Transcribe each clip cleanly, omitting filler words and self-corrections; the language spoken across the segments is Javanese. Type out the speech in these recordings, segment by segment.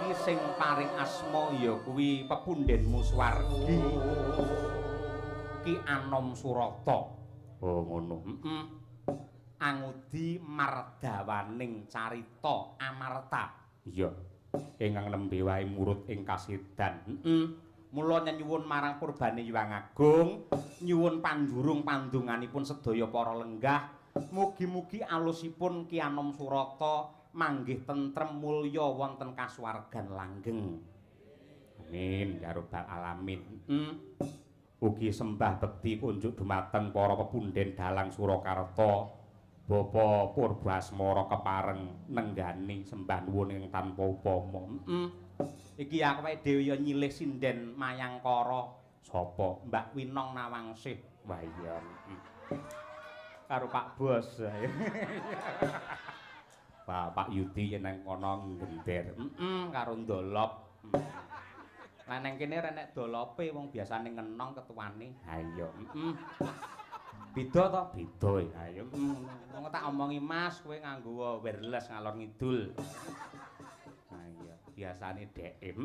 iki sing paring asma ya kuwi pepundhenmu Swargi Ki Anom Surata. Oh ngono. Heeh. Angudi mardawaning carita Amarta. Iya. Ingkang nembe wae murut ing kasidan. Heeh. Mula nyuwun marang purbane Hyang Agung, nyuwun panjurung pandonganipun sedaya para lenggah, mugi-mugi alusipun Ki Anom Surata manggih tentrem mulya wonten kasuwargan langgeng. Amin ya rabbal alamin. Ugi sembah bekti kunjuk dumateng para pepundhen dalang Surakarta, Bapak Purbasmara kepareng nenggani sembah nuwun ing tanpa upama. Iki awake dhewe ya nyilih sinden Mayangkara. Sapa? Mbak Winong Nawangsih. Wah iya. Karo Pak Bos. Bapak Yudi yen nang kono ngender. Karo ndolop. Lah nang kene renek dolope wong biasane ngenong ketuane. Ha iya. Beda to? Beda. Ha iya. Wong tak omongi Mas, kowe nganggo wireless ngalor ngidul. Ha iya, biasane dheke.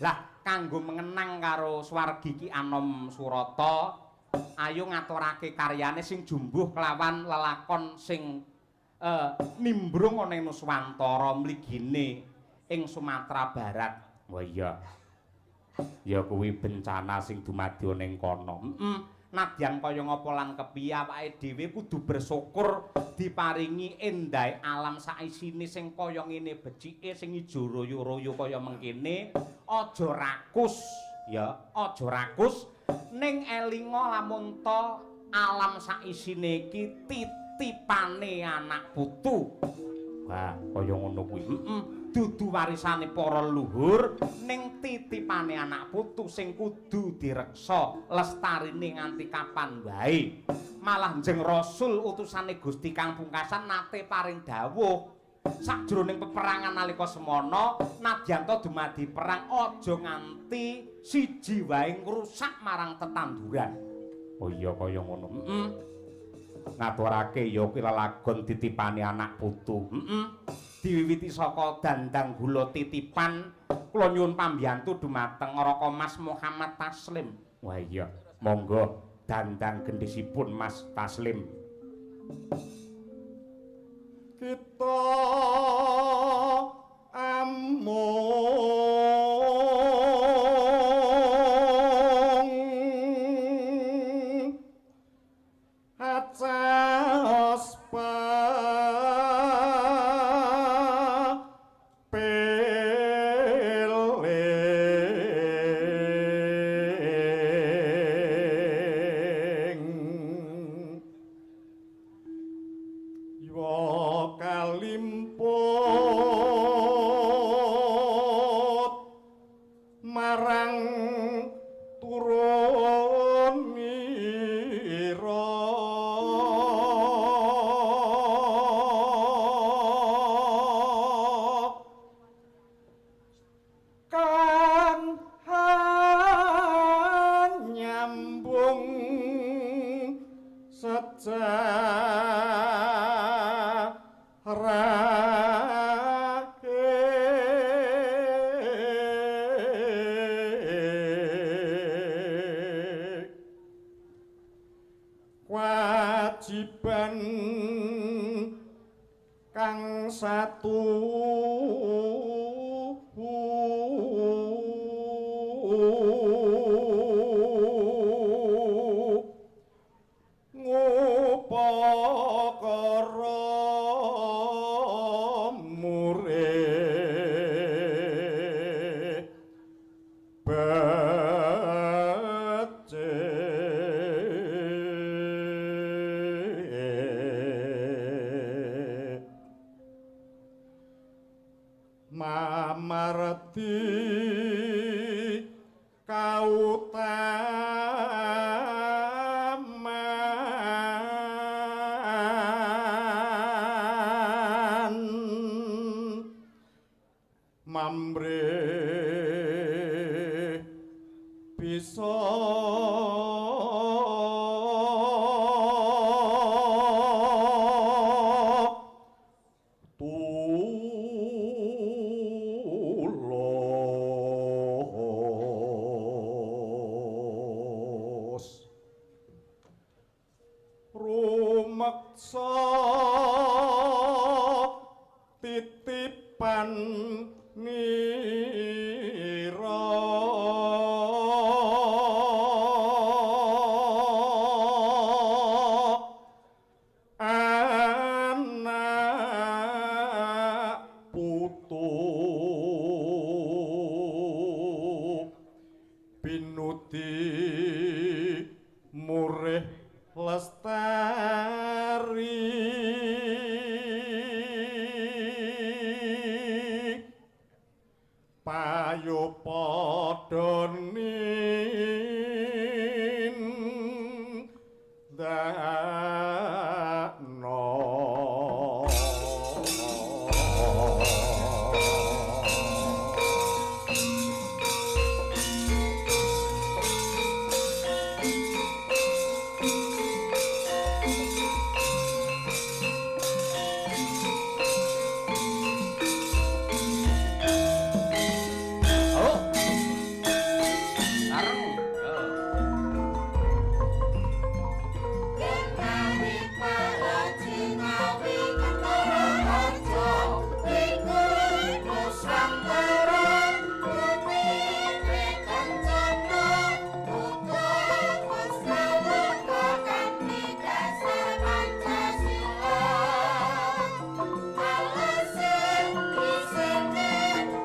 Lah kanggo mengenang karo Swargi Ki Anom Surata, ayo ngaturake karyane sing jumbuh kelawan lelakon sing nimbrung ana ing Nuswantara mligine ing Sumatera Barat. Wah iya. Ya kuwi bencana sing dumadi ana ing kono. Nadyan kaya ngapa lan kepiye awake dhewe kudu bersyukur diparingi endahe alam saisine sing kaya ngene becike sing ijo royo-royo kaya mengkene. Aja rakus ya, aja rakus ning elinga lamun ta alam saisine iki titipane anak putu. Wah, kaya ngono kuwi. Dudu warisane para leluhur ning titipane anak putu sing kudu direksa lestarine nganti kapan wae. Malah Jeng Rasul utusane Gusti kang pungkasan nate paring dawuh sakjroning peperangan nalika semana nadyan ta dumadi perang aja nganti siji wae ngrusak marang tetanduran. Oh iya kaya ngono. Ngaturake ya kuwi lelagon titipane anak putu. Diwiwiti saka dandang gula titipan kula nyuwun pambiyantu dumateng Raka Mas Muhammad Taslim. Wah iya, monggo dandang gendhisipun Mas Taslim. Kita amung acaos kewajiban kang satu ngupakara mure mamarti kautaman mamre bisa tulung. nira anak putu pinuti murih lestari payo padha nindakno. Oh. Sareng. Oh. Kenawi Palaji Ngawi Kertaraharja iku Nusantara bumi kencana uga Pusawaka kanthi dasar Pancasila alase isine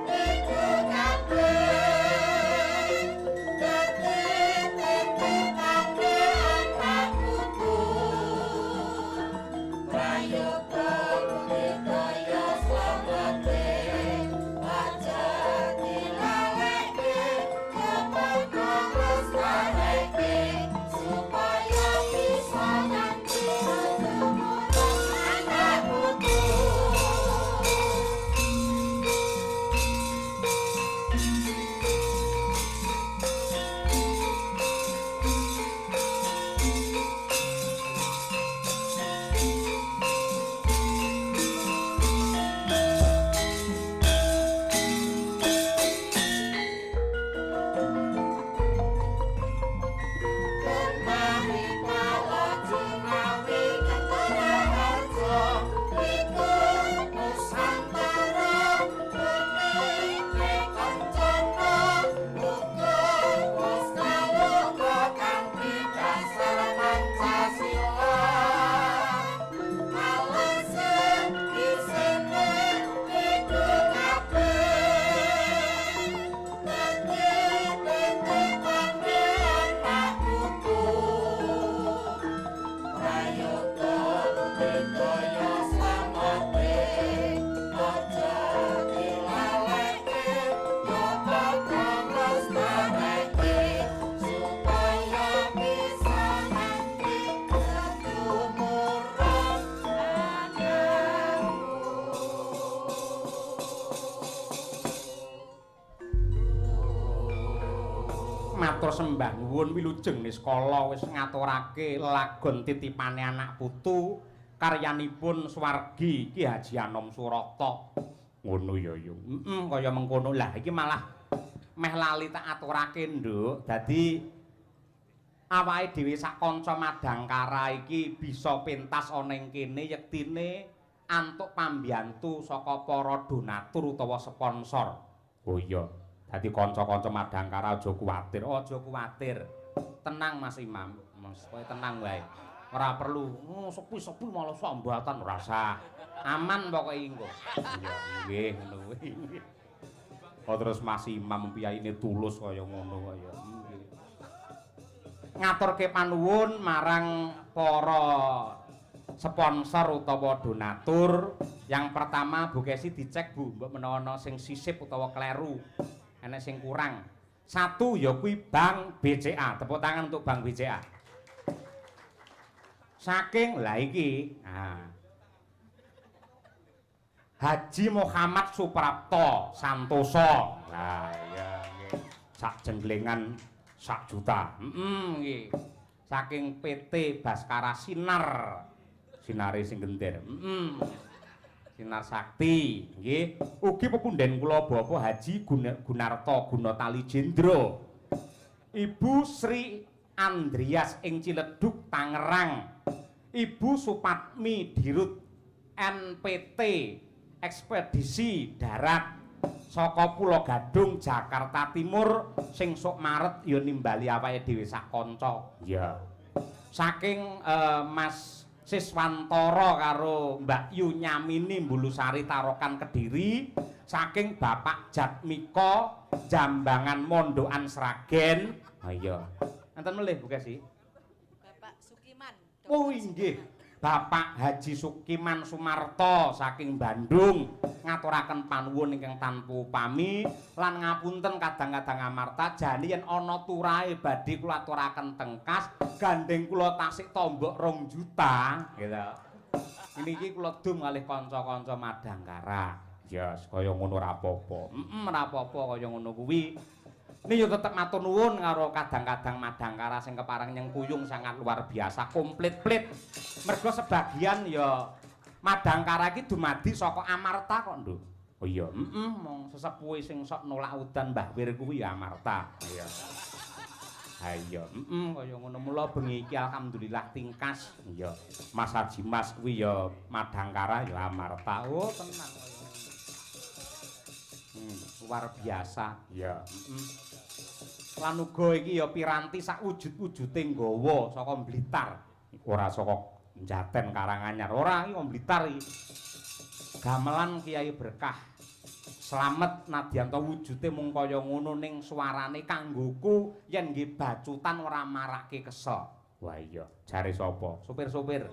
iku kabeh dadi titipane anak putu prayoga budidaya slamete aja dilaleke kepada lestariake supaya bisa nganti ketemurun anak putu. Kemahi Palaji Ngawi Kertaraharja iku Nusantara bumi kencana uga Pustaloka kanthi dasar Pancasila alase isine iku kabeh dadi titipane anak putu prayoga budidaya slamete aja dilaleke ya padha nglestareke supaya bisa nganti ketumurun anak. Matur sembah nuwun wilujeng niskala wis ngaturake lagon titipane anak putu karyanipun swargi Ki Haji Anom Surata. Ngono ya, Yung. Heeh, kaya mengkono. Lah iki malah meh lali tak aturake, Nduk. Dadi awake dhewe sak kanca Madangkara iki bisa pentas ana ing kene yektine antuk pambiyantu saka para donatur utawa sponsor. Oh iya. Dadi kanca-kanca Madangkara aja kuwatir, aja kuwatir. Tenang Mas Imam, Mas kowe tenang wae. Ora perlu sepi-sepi malah sambatan ora usah. Aman pokoke engko. Iya, nggih ngono kuwi. Oh terus Mas Imam piyayine tulus kaya ngono kaya. Nggih. Ngaturke panuwun marang para sponsor utawa donatur. Yang pertama Bu Kesi dicek Bu, mbok menawa ana sing sisip utawa kleru, enek sing kurang. Satu ya kuwi Bank BCA. Tepuk tangan untuk Bank BCA. Saking lah iki, nah, Haji Muhammad Suprapto Santoso. Lah iya nggih. Sak jenglengan sak juta. Heeh nggih. Saking PT Baskara Sinar. Sinare sing gender. Heeh. Sinar Sakti nggih. Ugi pepundhen kula Bapak Haji Gunarto Gunatali Jendro. Ibu Sri Andrias ing Ciledug Tangerang. Ibu Supatmi Dirut NPT Ekspedisi Darat. Saka Pulo Gadung, Jakarta Timur, sing sok Maret ya nimbali awake dhewe sak kanca. Iya. Saking Mas Siswantara karo Mbak Yu Nyamini Bulusari Tarokan Kediri, saking Bapak Jatmiko Jambangan Mondokan Sragen. Ha iya. Enten melih Bu Kesi? Bapak Sukiman. Oh inggih. Bapak Haji Sukiman Sumarto saking Bandung ngaturaken panuwun ingkang tanpa upami lan ngapunten kadang-kadang amarta jane yen ana turahe badhe kula aturaken tengkas gandeng kula tasik tombok 2 juta gitu. Niki kula dum kalih kanca-kanca Madangkara. Ya kaya ngono ora apa-apa. Heeh ora apa-apa kaya ngono kuwi. Ini yo tetep matur nuwun karo kadang-kadang Madangkara sing kepareng nyengkuyung sangat luar biasa komplit-plit. Mergo sebagian ya Madangkara iki dumadi saka Amarta kok, Nduk. Oh iya, heeh, mong sesepuhe sing sok nolak udan Mbah Wir kuwi ya Amarta. Iya. Ha iya, heeh, kaya ngono mula bengi iki alhamdulillah tingkas. Iya, Mas Haji Mas kuwi ya Madangkara ya Amarta. Oh, tenang kaya ngono. Luar biasa. Ya, heeh. Lan uga iki ya piranti sak wujud-wujude nggawa saka Blitar. Ora saka Jaten Karanganyar, ora iki Blitar iki. Gamelan Kiai Berkah. Slamet nadyanto wujude mung kaya ngono ning suarane kanggoku yen nggih bacutan ora marake kesel. Wah iya, jare sapa? Supir-supir.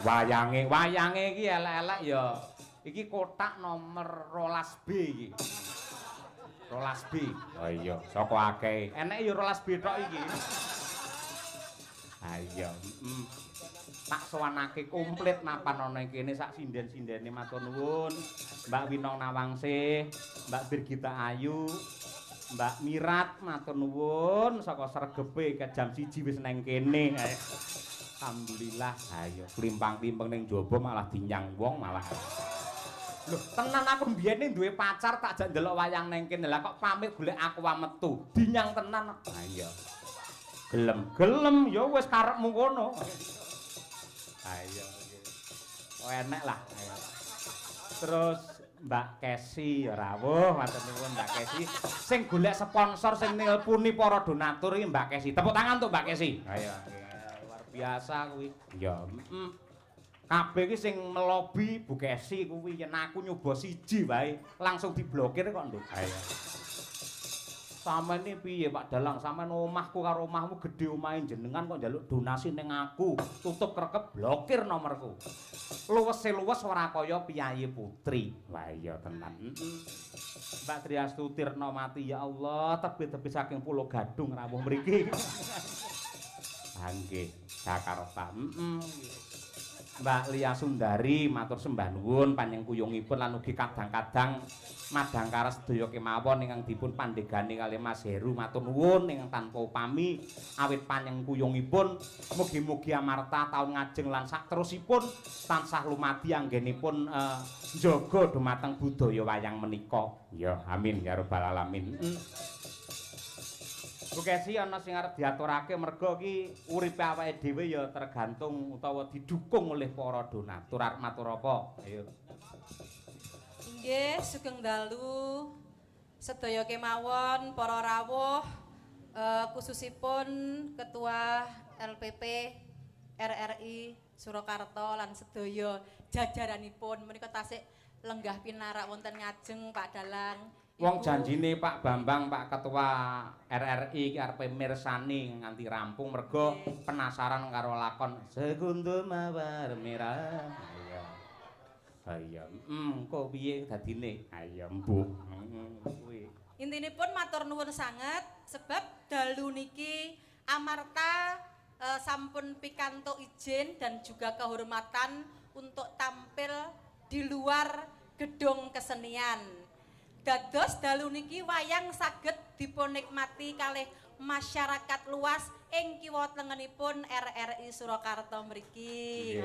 Wayange, wayange iki elek-elek ya. Iki kotak nomor 12B iki. 12B. Oh iya, saka akeh. Eneke ya 12B tok iki. Ha iya, heeh. Tak sowanake komplit mapan ana kene sak sinden-sindene matur nuwun. Mbak Winong Nawangsih, Mbak Birgita Ayu, Mbak Mirat matur nuwun saka sregepe ke jam 1 wis nang kene. Alhamdulillah. Ha iya, klimpang-klimpeng ning jaba malah dinyang wong malah. Loh, tenan aku mbiyene duwe pacar tak jak ndelok wayang nang kene. Lah kok pamit golek aku metu. Dinyang tenan. Ha iya. Gelem-gelem ya wis karepmu kono. Ha iya. Oh enek lah. Terus Mbak Kesi ya rawuh, matur nuwun Mbak Kesi. Sing golek sponsor sing nilpuni para donatur iki Mbak Kesi. Tepuk tangan untuk Mbak Kesi. Ha iya, luar biasa kuwi. Ya, heeh. Kabeh iki sing melobi Bu Kesi kuwi yen aku nyoba siji wae langsung diblokir kok, Nduk. Ha iya. Sampeyan piye Pak Dalang? Sampeyan omahku karo omahmu gedhe omahe jenengan kok njaluk donasi ning aku. Tutup krekep blokir nomorku. Luwese luwes ora kaya piyayi putri. Wah iya tenan. Heeh. Mbak Triastuti Tirnawati ya Allah, tebih-tebih saking Pulo Gadung rawuh mriki. Ha nggih, Jakarta. Heeh. Mbak Lia Sundari matur sembah nuwun panyengkuyungipun lan ugi kadang-kadang Madangkara sedaya kemawon ingkang dipun pandhegani kalih Mas Heru matur nuwun ingkang tanpa upami awit panyengkuyungipun mugi-mugi amarta taun ngajeng lan sakterusipun tansah lumadi anggenipun njaga dumateng budaya wayang menika. Ya amin ya rabbal alamin. Bu Kesi ana sing arep diaturake mergo iki uripe awake dhewe ya tergantung utawa didukung oleh para donatur. Arep matur apa? Ayo. Nggih, sugeng dalu sedaya kemawon para rawuh khususipun Ketua LPP RRI Surakarta lan sedaya jajaranipun menika tasik lenggah pinarak wonten ngajeng Pak Dalang. Wong janjine Pak Bambang, Pak Ketua RRI iki arepe mirsani nganti rampung mergo penasaran karo lakon Sekuntum Mawar Merah. Iya. Ha iya, engko piye dadine? Ha iya, mbuh. Kuwi. Intinipun matur nuwun sanget sebab dalu niki amarta sampun pikantuk izin dan juga kehormatan untuk tampil di luar gedung kesenian. Dados dalu niki wayang saged dipunikmati kalih masyarakat luas ing kiwa tengenipun RRI Surakarta mriki.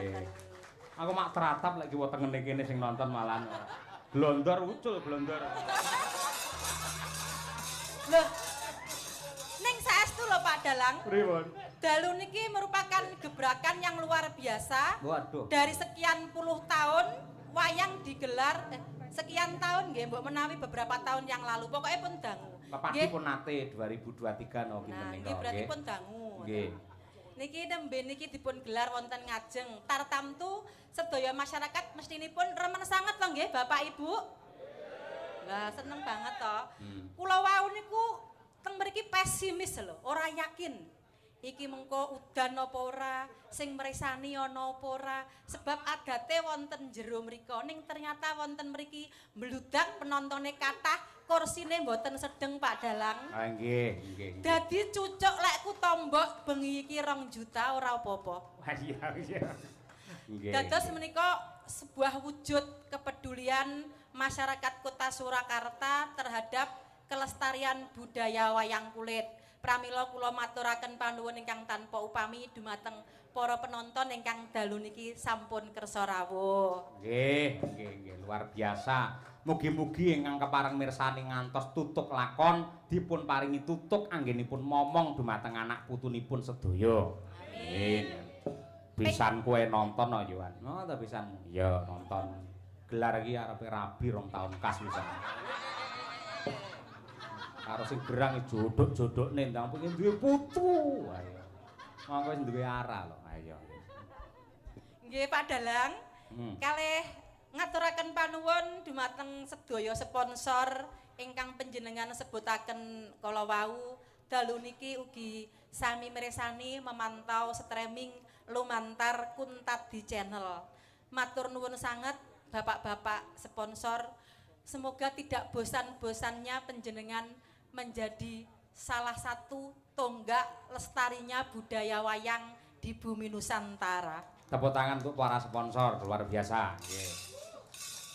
Aku mak teratap lek kiwa tengene kene sing nonton malan. Glondor ucul glondor. Loh. Ning saestu lho Pak Dalang. Pripun? Dalu niki merupakan gebrakan yang luar biasa. Waduh. Dari sekian puluh tahun wayang digelar Sekian tahun nggih, mbok menawi beberapa tahun yang lalu. Pokoknya pun dangu. Pepadi pun nate 2023 no kinten Nah, nika. nggih berarti pun dangu. Nggih. Niki nembe niki dipun gelar wonten ngajeng. Tartamtu sedaya masyarakat mestinipun remen sanget to nggih Bapak Ibu. Lah seneng banget to. Kula wau niku teng mriki pesimis lho, ora yakin. Iki mengko udan apa ora, sing mresani ana apa ora, sebab adate wonten jero mriko, ning ternyata wonten mriki mbludak penontone kathah, kursine mboten sedeng Pak Dalang. Ah nggih, nggih. Dadi cucuk lekku tombok bengi iki 2 juta ora apa-apa. Wah iya iya. Nggih. Dados menika sebuah wujud kepedulian masyarakat Kota Surakarta terhadap kelestarian budaya wayang kulit. Pramila kula maturaken panuwun ingkang tanpa upami dumateng para penonton ingkang dalu niki sampun kersa rawuh. Nggih, nggih, nggih, luar biasa. Mugi-mugi ingkang kepareng mirsani ngantos tutuk lakon dipun paringi tutuk anggenipun momong dumateng anak putunipun sedaya. Amin. Pisan kowe nonton a Yohan. Oh, ta pisan. Iya, nonton. Gelar iki arepe rabi 2 tahun kas pisan. Karo sing gerang jodhok-jodhokne ndang pengen duwe putu. Ayo. Monggo wis duwe arah lho. Ayo. Nggih Pak Dalang. Kalih ngaturaken panuwun dumateng sedaya sponsor ingkang panjenengan sebutaken kala wau. Dalu niki ugi sami mirsani memantau streaming lumantar Kuntadi Channel. Matur nuwun sanget bapak-bapak sponsor. Semoga tidak bosan-bosannya panjenengan menjadi salah satu tonggak lestarinya budaya wayang di bumi Nusantara. Tepuk tangan untuk para sponsor, luar biasa. Nggih.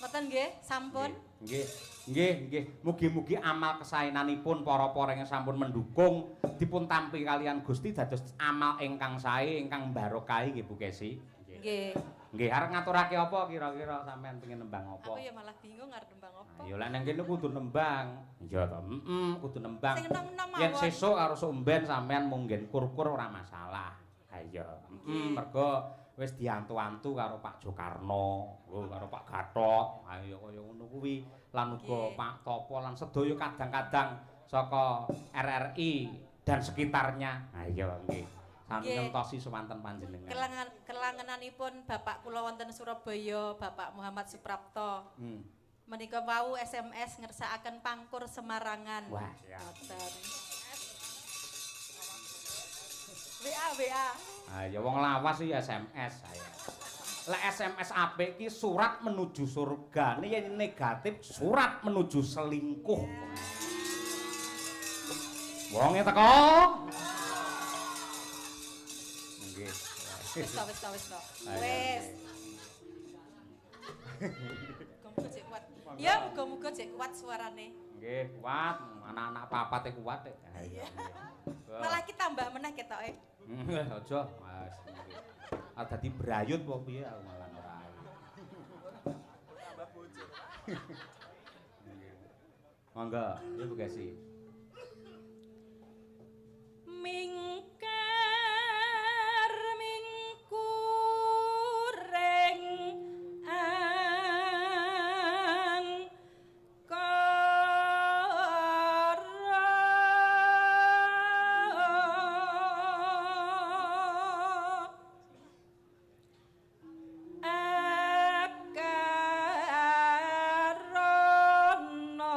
Ngoten nggih, sampun. Nggih, nggih, nggih. Mugi-mugi amal kesaenanipun para-para ingkang sampun mendukung dipun tampi kalian Gusti dados amal ingkang sae, ingkang barokahi nggih Bu Kesi. Nggih. Nggih, arep ngaturake apa kira-kira sampean pengen nembang apa? Aku ya malah bingung arep nembang apa. Ya lek nang kene kudu nembang. Iya to, heeh, kudu nembang. Sing enom-enom mawon. Yen sesuk karo sok mben sampean munggen kur-kur ora masalah. Ha iya, heeh, mergo wis diantu-antu karo Pak Jokarno, lho karo Pak Gatot, ayo kaya ngono kuwi, lan uga Pak Topo lan sedaya kadang-kadang saka RRI dan sekitarnya. Ha iya nggih. Sami ngentosi sewanten panjenengan. Kelangenanipun Bapak kula wonten Surabaya, Bapak Muhammad Suprapto. Menika wau SMS ngersakaken pangkur Semarangan. Wah, siap. WA WA. Ah ya wong lawas iki SMS ayo. Lek SMS apik iki surat menuju surga. Nek yen negatif surat menuju selingkuh. Wonge teko. Nggih. Wis to, wis to, wis to. Wis. Muga-muga jek kuat. Ya muga-muga jek kuat suarane. Nggih, kuat. Anak-anak papate kuat tek. Iya. Malah ki tambah meneh ketoke. Aja, Mas. Ah dadi brayut apa piye aku malah ora. Tambah bojo. Monggo, ya Bu Kesi. Mingkar mingkuring angkara akarana.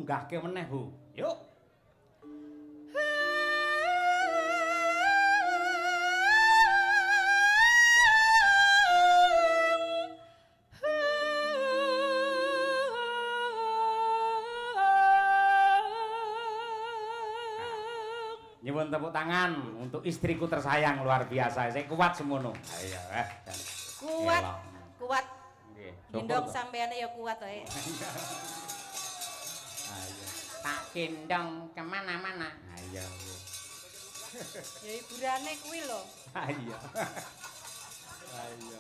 Munggahke meneh, Bu. Yuk. Nyuwun tepuk tangan untuk istriku tersayang luar biasa. Saya kuat semono. Ayo, Kuat, kuat. Nggih. Gendong sampeane ya kuat wae. Ayo. Tak gendong kemana-mana. Ayo. Ya hiburane kuwi lho. Ayo. Ayo.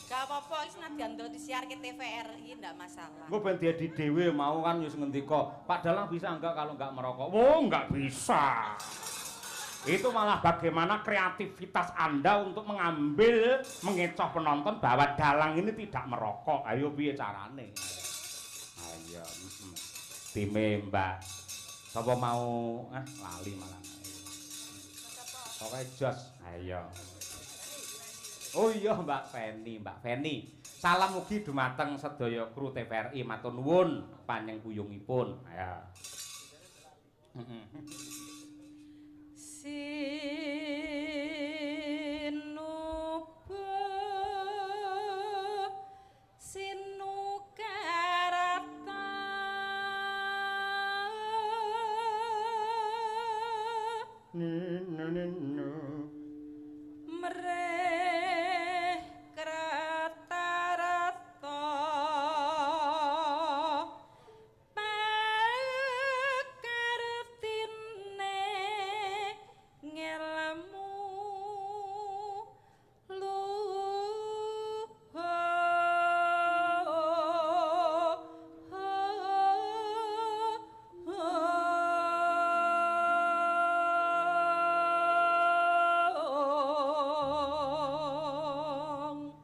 Gak apa-apa, iki senadyan disiarke TVRI ndak masalah. Engko ben diedi dhewe mau kan wis ngendika, Pak Dalang bisa enggak kalau enggak merokok? Oh, enggak bisa. Itu malah bagaimana kreativitas Anda untuk mengambil, mengecoh penonton bahwa dalang ini tidak merokok. Ayo piye carane? Ayo, Time Mbak. Sapa mau lali malah. Pokoke jos. Ayo. Oh iya Mbak Feni, Mbak Feni. Salam ugi dumateng sedaya kru TVRI, matur nuwun panyengkuyungipun. Ayo. Sinuba sinukarata mreh kratarata pakartine ngelmu luhur.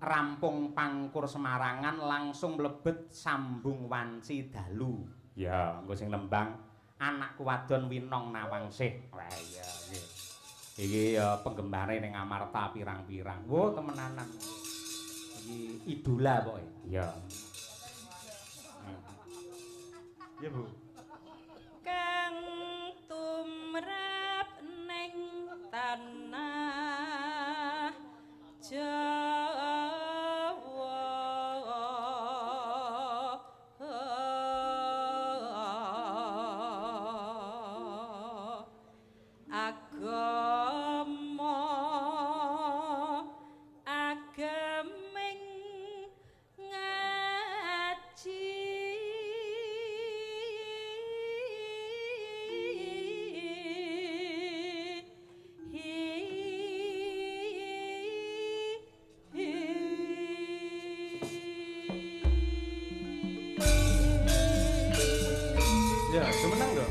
Rampung pangkur Semarangan langsung mlebet sambung wanci dalu. Ya, engko sing nembang anakku wadon Winong Nawangsih. Wah iya nggih. Iki ya penggemare ning Amarta pirang-pirang. Wo temenanan. Iki idola pokoke. Iya. Iya, Bu. Kang tumrap ning tanah Jawa. Agama agaming ngaji Ya, jumeneng lho.